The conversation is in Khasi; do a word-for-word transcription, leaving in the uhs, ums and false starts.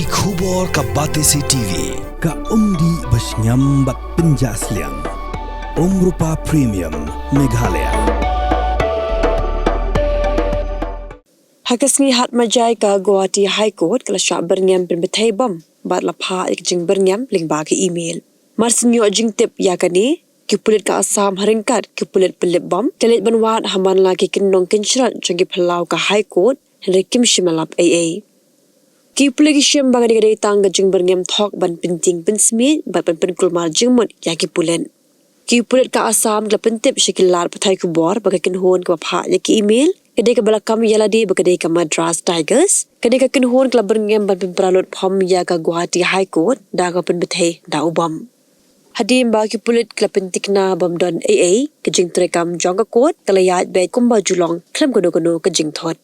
Ki khubor ka Batesi TV, ka umdih bashngiam bad pynjah sliang. Umrupa Premium, Meghalaya. Ha ka sngi Hatmaja ka Guwahati High Court ka la shah byrngem pynbthei bom bad la phah ïa ka jingbyrngem lyngba ka email. Mar shu ïoh jingtip ïa kane, ki pulit ka Assam ha ryngkat ki pulit pynlip bom ki la leit ban wad ha man la ki kyndong kynshrot jong ki phyllaw ka High Court, hynrei kim shym la lap ei ei. Ki pulit ki shim ba kane ka dei tang ka jingbyrngem thok ban pyntieng pynsmiej bad ban pynkulmar jingmut ïa ki pulit. Ki pulit ka Assam ki la pyntip sha ki lad pathai khubor ba ka kynhun kaba phah ïa ki email ka dei kaba la kam ïa lade ba ka dei ka Madras Tigers. Kane ka kynhun ka la byrngem ban pynpra lut bom ïa ka Guwahati High Court da kaba pynbthei da u bom. Hadien ba ki pulit ki la pynthikna bym don ei ei, ka jingtreikam jong ka court ka la ïaid beit kumba ju long khlem kano kano ka jingthut.